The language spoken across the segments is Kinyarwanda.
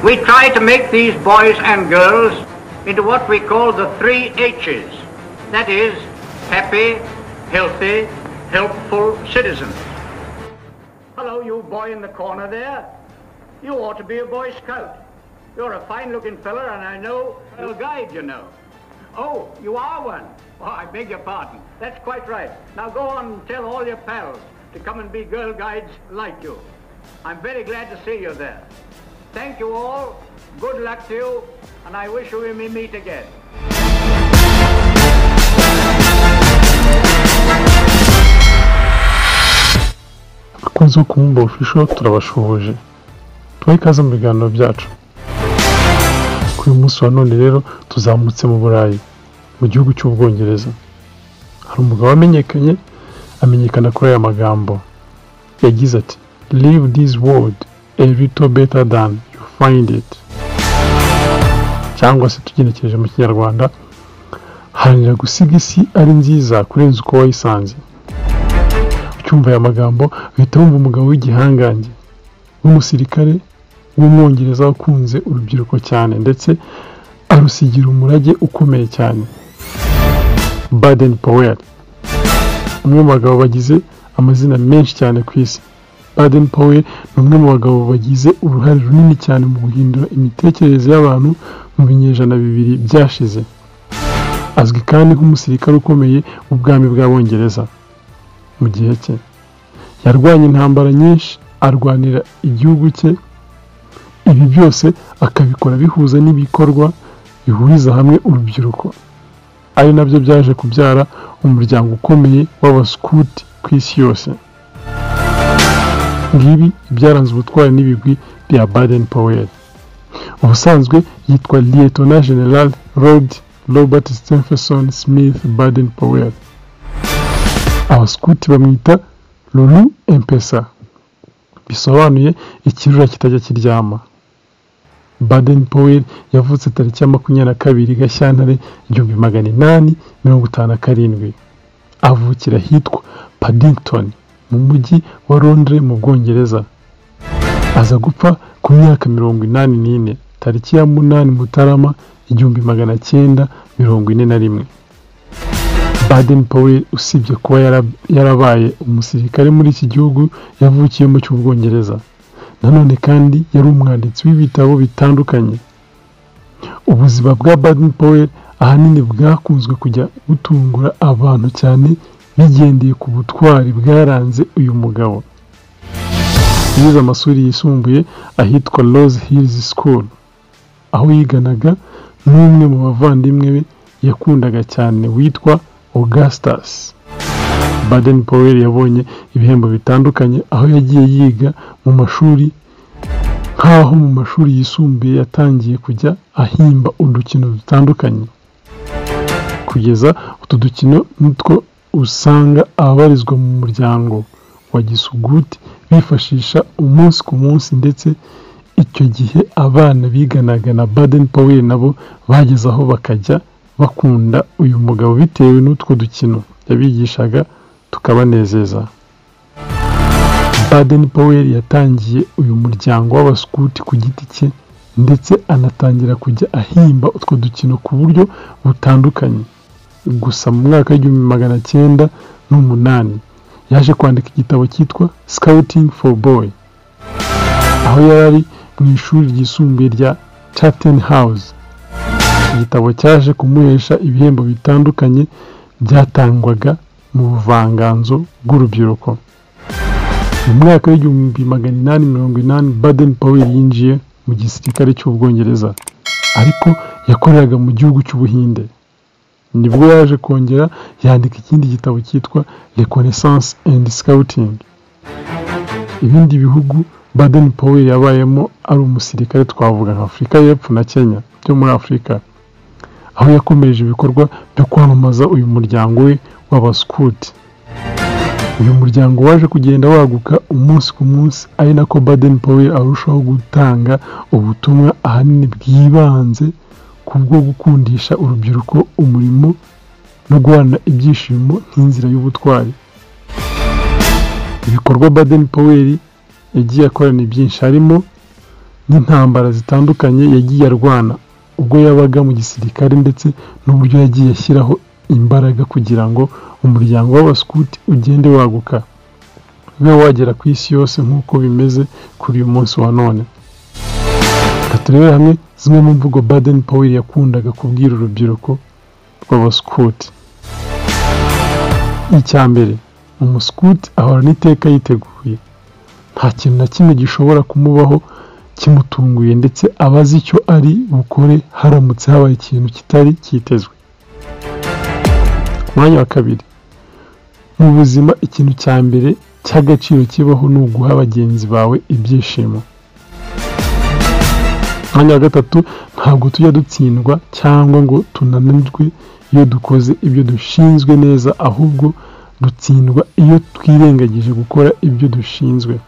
We try to make these boys and girls into what we call the three H's. That is, happy, healthy, helpful citizens. Hello, you boy in the corner there. You ought to be a Boy Scout. You're a fine-looking fella, and I know you'll guide, you know. Oh, you are one. Oh, I beg your pardon. That's quite right. Now go on and tell all your pals to come and be girl guides like you. I'm very glad to see you there. Thank you all. Good luck to you, and I wish we may meet again. Abakunzi bo Kumba Official, turabashuhuje, tubahe ikaze mu biganiro byacu. Kuri uyu munsi wa none rero tuzamutse mu Burayi, mu gihugu cy'Ubwongereza. Hari umugabo wamenyekanye, amenyekana kuri aya magambo. Yagize ati: "Leave this world a little better than you find it." Cyangwa se tugenekereje mu Kinyarwanda, haranira gusiga isi ari nziza kurenza uko wayisanze. Ucyumva aya magambo uhita wumva umugabo w'igihangange, w'umusirikare w'Umwongereza wakunze urubyiruko cyane, ndetse arusigira umurage ukomeye cyane. Baden Powell, umwe mu bagabo bagize amazina menshi cyane ku isi. Baden Powell ni umwe mu bagabo bagize uruhare runini cyane mu guhindura imitekerereze y'abantu mu binyejana 2 byashize. Azwi kandi nk'umusirikare ukomeye w'ubwami bw'Abongereza. Mu gihe cye yarwanye intambara nyinshi, arwanira igihugu cye. Ibi byose akabikora bihuza n'ibikorwa bihuriza hamwe urubyiruko, ari nabyo byaje kubyara umuryango ukomeye w'abaskuti ku isi yose. Ngibi ibyaranze ubutwari n'ibigwi bya Baden Powell. Ubusanzwe yitwa Lieutenant General Lord Robert Stephenson Smyth Baden Powell. Abaskuti bamwita Lulu Empesa, bisobanuye ikirura kitajya kiryama. Baden Powell yavutse tariki ya 22 Gashyantare 1857, avukira ahitwa Paddington mu mujyi wa Londres mu Bwongereza. Aza gupfa ku myaka 84 tariki ya 8 Mutarama 1941. Baden Powell, usibye kuba yarabaye umusirikare muri iki gihugu yavukiyemo cy'Ubwongereza, nanone kandi yari umwanditsi w'ibitabo bitandukanye. Ubuzima bwa Baden Powell ahanini bwakunzwe kujya butungura abantu cyane, bigendeye ku butwari bwaranze uyu mugabo. Yize amashuri yisumbuye ahitwa Rose Hills School, aho yiganaga n'umwe mu bavandimwe be yakundaga cyane witwa Augustus. Baden Powell yabonye ibihembo bitandukanye aho yagiye yiga mu mashuri, nk'aho mu mashuri yisumbuye yatangiye kujya ahimba udukino dutandukanye. Kugeza utu dukino nitwo usanga ababarizwa mu muryango wa gisuguti bifashisha umunsi ku munsi, ndetse icyo gihe abana biganaga na Baden Powell nabo bageze aho bakajya bakunda uyu mugabo bitewe n'utwo dukino yabigishaga tukabanezeza. Baden Powell yatangiye uyu muryango w'abaskuti ku giti cye, ndetse anatangira kujya ahimba utwo dukino ku buryo butandukanye. Gusa mu mwaka w'1908 yaje kwandika igitabo cyitwa Scouting for Boy, aho yari ari mu ishuri ryisumbuye rya Charlton House. Igitabo cyaje kumuhesha ibihembo bitandukanye byatangwaga mu buvanganzo bw'urubyiruko. Mu mwaka w'1880 Baden Powell yinjiye mu gisirikare cy'Ubwongereza, ariko yakoreraga mu gihugu cy'Ubuhinde. Nibwo yaje kongera yandika ikindi gitabo cyitwa Reconnaissance and Scouting. Ibindi bihugu Baden Powell yabayemo ari umusirikare twavuga nka Afurika y'Epfo na Kenya byo muri Afurika, aho yakomeje ibikorwa byo kwamamaza uyu muryango we w'abaskuti. Uyu muryango waje kugenda waguka umunsi ku munsi, ari nako Baden Powell arushaho gutanga ubutumwa ahanini bwibanze kubwo gukundisha urubyiruko umurimo no guhana ibyishimo nk'inzira y'ubutwari. Ibikorwa Baden Powell yagiye akorana byinshi, harimo n'intambara zitandukanye yagiye arwana ubwo yabaga mu gisirikare, ndetse n'uburyo yagiye ashyiraho imbaraga kugira ngo umuryango w'abaskuti ugende waguka ube wagera ku isi yose nk'uko bimeze kuri uyu munsi wa none. Reka turebere hamwe zimwe mu mvugo Baden Powell yakundaga kubwira urubyiruko rw'abaskuti. Icya mbere, umuskuti ahorana iteka yiteguye, nta kintu na kimwe gishobora kumubaho kimutunguye, ndetse aba azi icyo ari bukore haramutse habaye ikintu kitari cyitezwe. Ku mwanya wa kabiri, mu buzima ikintu cya mbere cy'agaciro kibaho ni uguha bagenzi bawe ibyishimo. Ku mwanya wa gatatu, ntabwo tujya dutsindwa cyangwa ngo tunanirwe iyo dukoze ibyo dushinzwe neza, ahubwo dutsindwa iyo twirengagije gukora ibyo dushinzwe.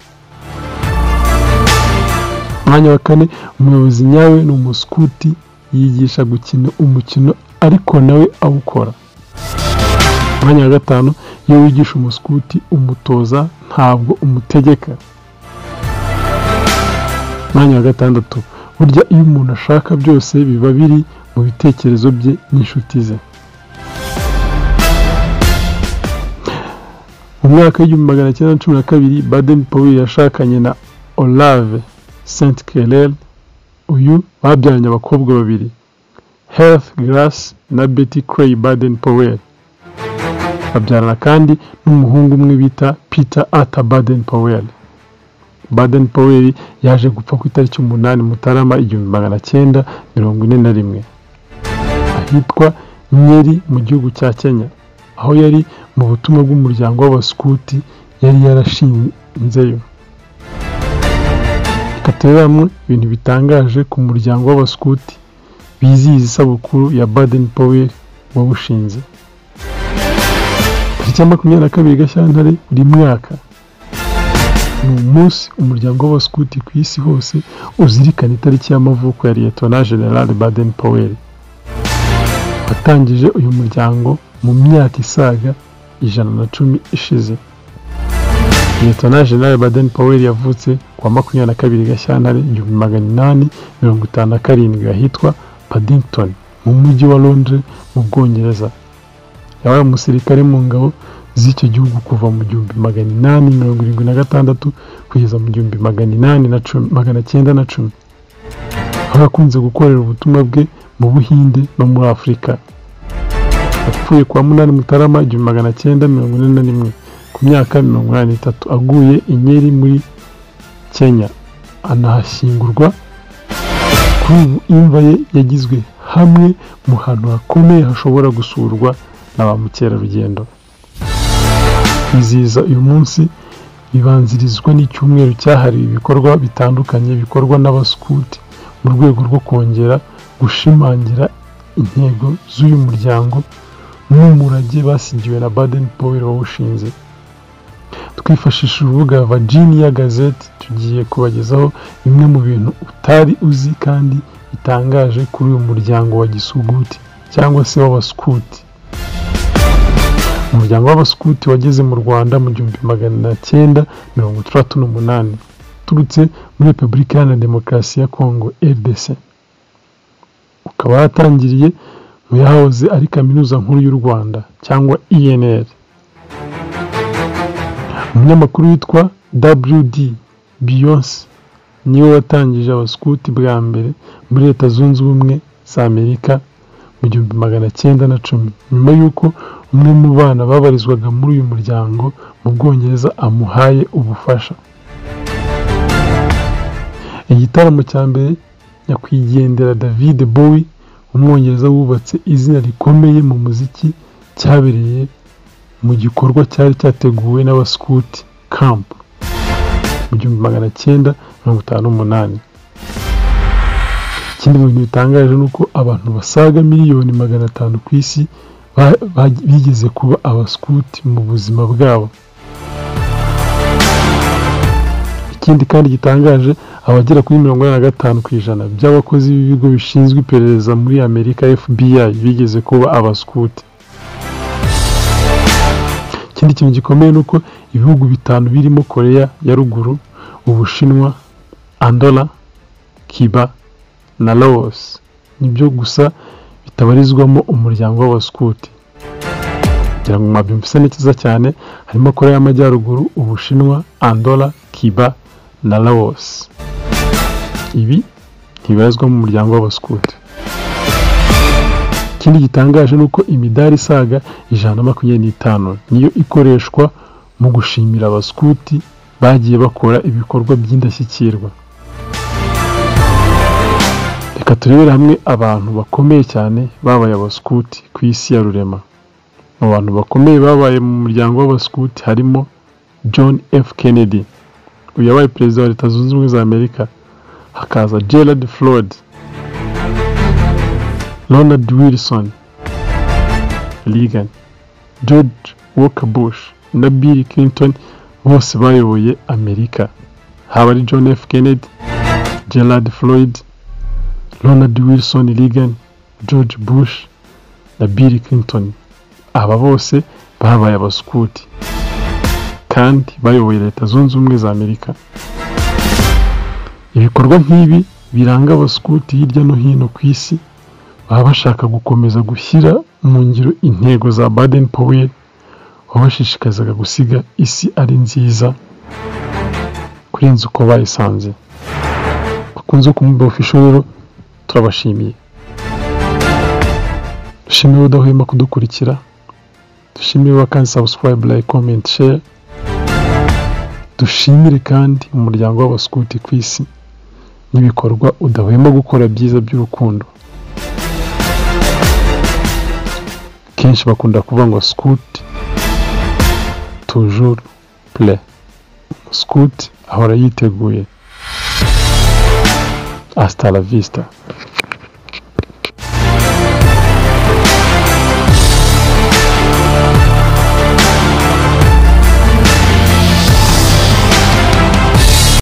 Ku mwanya wa kane, umuyobozi nyawe ni umuskuti, yigisha gukina umukino ariko nawe awukora. Ku mwanya wa gatanu, iyo wigisha umuskuti umutoza ntabwo umutegeka. Ku mwanya wa gatandatu, burya iyo umuntu ashaka byose biba biri mu bitekerezo bye n'inshuti ze. Mu mwaka w'1912 Baden Powell yashakanye na Olave St Clair, uyu babyaranye abakobwa babiri, Heath Grace na Betty Clay Baden Powell. Babyarana kandi n'umuhungu umwe bita Peter Arthur Baden Powell. Baden Powell yaje gupfa ku itariki 8 Mutarama 1941 ahitwa Nyeri mu gihugu cya Kenya, aho yari mu butumwa bw'umuryango w'abaskuti yari yarashinzeyo. Reka turebe hamwe ibintu bitangaje ku muryango w'abaskuti bizihiza isabukuru ya Baden Powell wawushinze. Tariki ya 22 Gashyantare buri mwaka ni umunsi umuryango w'abaskuti ku isi hose uzirikana itariki y'amavuko ya Lieutenant General Baden Powell, watangije uyu muryango mu myaka isaga 110 ishize. Lieutenant General Baden Powell yavutse ku wa 22 Gashyantare 1857 ahitwa Paddington mu mujyi wa Londres mu Bwongereza. Yabaye umusirikare mu ngabo z'icyo gihugu kuva mu 1876 kugeza mu 1910, aho yakunze gukorera ubutumwa bwe mu Buhinde no muri Afurika. Yapfuye ku wa 8 Mutarama 1941 ku myaka 83 aguye i Nyeri muri Kenya, anahashyingurwa. Kuri ubu imva ye yagizwe hamwe mu hantu hakomeye hashobora gusurwa na ba mukerarugendo. Kwizihiza uyu munsi bibanzirizwa n'icyumweru cyahariwe ibikorwa bitandukanye bikorwa n'abaskuti mu rwego rwo kongera gushimangira intego z'uyu muryango n'umurage basigiwe na Baden Powell wawushinze. Twifashishije urubuga Virginia Gazette tugiye kubagezaho bimwe mu bintu utari uzi kandi bitangaje kuri uyu muryango wa gisuguti cyangwa se w'abaskuti. Umuryango w'abaskuti wageze mu Rwanda mu 1968 uturutse muri Repubulika Iharanira Demokarasi ya Kongo RDC. Ukaba waratangiriye mu yahoze ari Kaminuza Nkuru y'u Rwanda cyangwa INR. Umunyamakuru witwa WD Beyonce niwe watangije abaskuti bwa mbere muri Leta Zunze Ubumwe za Amerika mu 1910, nyuma y'uko umwe mu bana babarizwaga muri uyu muryango mu Bwongereza amuhaye ubufasha. Igitaramo cya mbere nyakwigendera David Bowie, umwongereza wubatse izina rikomeye mu muziki, cyabereye mu gikorwa cyari cyateguwe n'abaskuti camp mu 1958. Ikindi mu bintu bitangaje ni uko abantu basaga miliyoni 500 ku isi bigeze kuba abaskuti mu buzima bwabo. Ikindi kandi gitangaje, abagera kuri 45% by'abakozi b'ibigo bishinzwe iperereza muri Amerika FBI bigeze kuba abaskuti. Ikindi kintu gikomeye ni uko ibihugu 5 birimo Korea ya Ruguru, Ubushinwa, Andola, Cuba na Laos nibyo gusa bitabarizwamo umuryango w'abaskuti. Kugira ngo mwabyumvise neza cyane, harimo Korea y'Amajyaruguru, Ubushinwa, Angola, Cuba na Laos. Ibi ntibibarizwa mu muryango w'abaskuti. Ikindi gitangaje ni uko imidari isaga 125 niyo ikoreshwa mu gushimira abaskuti bagiye bakora ibikorwa by'indashyikirwa. Reka turebere hamwe abantu bakomeye cyane babaye abaskuti ku isi ya rurema. Mu bantu bakomeye babaye mu muryango w'abaskuti harimo John F. Kennedy, uyu yabaye perezida wa Leta Zunze Ubumwe za Amerika, hakaza Gerald Ford, Ronald Wilson Reagan, George Walker Bush na Bill Clinton bose bayoboye Amerika. Haba ari John F. Kennedy, Gerald Floyd, Ronald Wilson Reagan, George Bush na Bill Clinton. Aba bose babaye abaskuti kandi bayoboye Leta Zunze Ubumwe za Amerika. Ibikorwa nk'ibi biranga abaskuti hirya no hino ku isi, baba bashaka gukomeza gushyira mu ngiro intego za Baden Powell wabashishikarizaga gusiga isi ari nziza kurenza uko bayisanze. Bakunze kumva official rero turabashimiye. Dushimiye udahwema kudukurikira, dushimire kandi subscribe, like, comment, share. Dushimire kandi umuryango w'abaskuti ku isi n'ibikorwa udahwema gukora byiza by'urukundo. Kenshi bakunda kuvuga ngo scout toujours prêt. Scout ahora yiteguye. Hasta la vista.